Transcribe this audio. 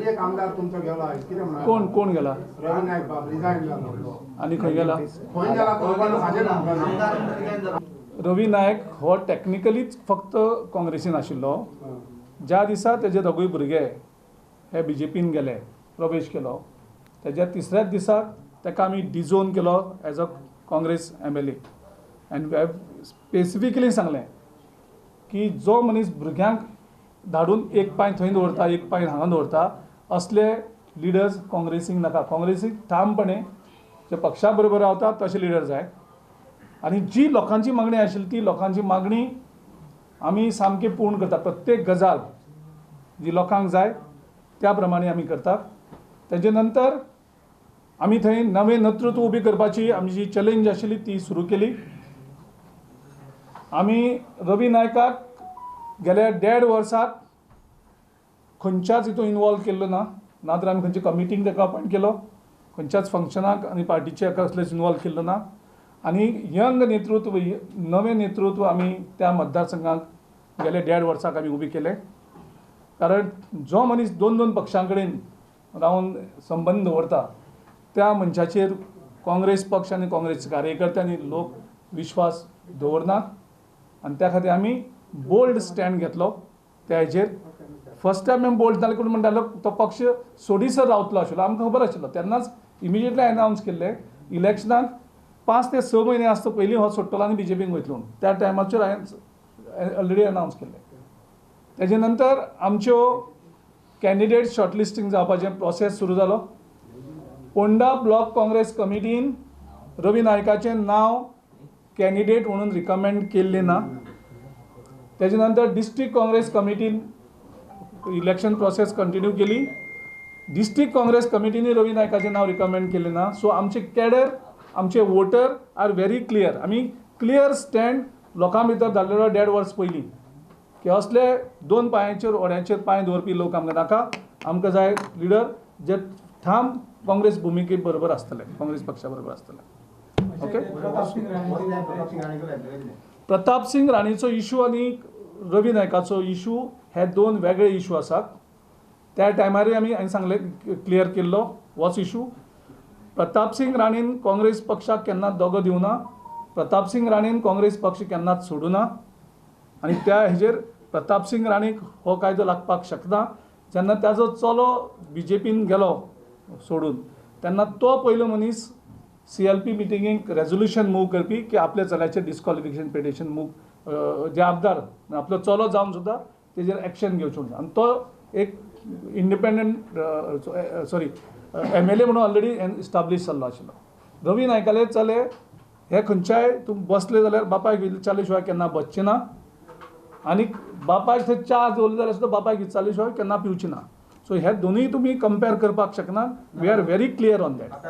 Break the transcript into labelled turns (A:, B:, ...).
A: आनी एक आमदार तुमचो गेलो आयज, कितें म्हणून?
B: कोण कोण गेला?
A: रवी नायक बाब रिजायन जालो.
B: आनी खंय गेला?
A: खंय गेला खबर ना, हाजेर आमकां.
B: रवी नायक हो टॅक्निकलीच फक्त काँग्रेसीन आशिल्लो. ज्या दिसा तेजे दोगूय भुरगे हे बीजेपीन गेले, प्रवेश केलो, तेज्या तिसऱ्याच दिसाक ताका आमी डिझोन केलो as a Congress MLA. And specifically सांगलें की जो मनीस भुरग्यांक धाडून एक पांय थंय दवरता, एक पांय हांगा दवरता, असले लिडर्स काँग्रेसीक नाका. काँग्रेसीक ठामपणे जे पक्षा बरोबर रावता तशे लिडर जाय. आनी जी लोकांची मागणी आशिल्ली ती लोकांची मागणी आमी सामकी पूर्ण करता. प्रत्येक गजाल जी लोकांक जाय त्या प्रमाणे आमी करतात. तेजे नंतर आमी थंय नवें नेतृत्व उबी करपाची आमची जी चॅलेंज आशिल्ली ती सुरू केली. आमी रवी नायकाक गेल्या 1.5 वर्साक खंयच्याच हितून इनवॉल्व केल्लो ना, ना तर आमी खंयचे कमिटीक ताका अपॉयंट केलो, खंयच्याच फंक्शनाक आनी पार्टीचे कसलेच इनवॉल्व केल्लो ना. आनी यंग नेतृत्व, नवें नेतृत्व आमी त्या मतदारसंघाक गेल्या 1.5 वर्साक आमी उबी केलें. कारण जो मनीस दोन दोन पक्षां कडेन रावन संबंद दवरता त्या मनशाचेर काँग्रेस पक्ष आनी काँग्रेस कार्यकर्ते आनी लोक विश्वास दवरनात. आनी त्या खातीर आमी बोल्ड स्टँड घेतलो त्या हेजेर. फर्स्ट टायम आमी बोल्ड जाले कोण म्हणटालो तो पक्ष सोडीसर रावतलो आशिल्लो, आमकां खबर आशिल्लो. तेन्नाच इमिजिएटली अनावन्स केल्लें इलेक्शनाक 5 ते 6 म्हयने आसता पयलीं हो सोडटलो आनी बीजेपीन वयतलो म्हणून. त्या टायमाचेर हांवें ऑलरेडी अनावन्स केल्लें. तेजे नंतर आमच्यो कॅन्डिडेट शॉर्टलिस्टींग जावपाचें प्रोसेस सुरू जालो. पोंडा ब्लॉक काँग्रेस कमिटीन रवी नायकाचें नांव कॅन्डिडेट म्हणून रिकमेंड केल्लें ना. तेजे नंतर डिस्ट्रिक्ट काँग्रेस कमिटीन इलेक्शन प्रोसेस कंटिन्यू केली. डिस्ट्रिक्ट काँग्रेस कमिटीन रवी नायकाचें नांव रिकमेंड केलें ना. सो आमचे कॅडर, आमचे वोटर are very clear. आमी क्लियर स्टँड लोकां भितर धाडलेलो 1.5 वर्स पयलीं की असले 2 पांयांचेर ओड्यांचेर पांय दवरपी लोक आमकां नाका. आमकां जाय लिडर जे ठाम काँग्रेस भुमिके बरोबर आसतले, काँग्रेस पक्षा बरोबर आसतले. ओके, प्रताप सिंग राणेचो इशू आनी रवी नायकाचो इशू हे 2 वेगळे इशू आसात. त्या टायमारय आमी हांवें सांगलें, क्लियर केल्लो होच इशू. प्रताप सिंग राणेन काँग्रेस पक्षाक केन्नाच दगो दिवना, प्रताप सिंग राणेन काँग्रेस पक्ष केन्नाच सोडूना आनी त्या हेजेर प्रताप सिंग राणेक हो कायदो लागपाक शकना. जेन्ना ताजो चलो बीजेपीन गेलो सोडून तेन्ना तो पयलो मनीस CLP मिटिंगेक रेजोल्युशन मूव करपी की आपल्या चल्याचेर डिस्क्वॉलिफिकेशन पिटिशन मूव, जे आमदार आपलो चलो जावन सुद्दां तेजेर एक्शन घेवचें म्हणून. आनी तो एक इंडिपेंडंट सॉरी MLA म्हणून ऑलरेडी इस्टाब्लीश जाल्लो आशिल्लो. रवी नायकाले चले हे खंयच्याय तूं बसले जाल्यार बापायक विचारले शिवाय केन्ना बसचे ना आनी बापायक थंय च्या दवरले जाल्यार सुद्दां बापायक विचारले शिवाय केन्ना पिवचे ना. सो हे दोनूय तुमी कंपेर करपाक शकना. We are very clear on that.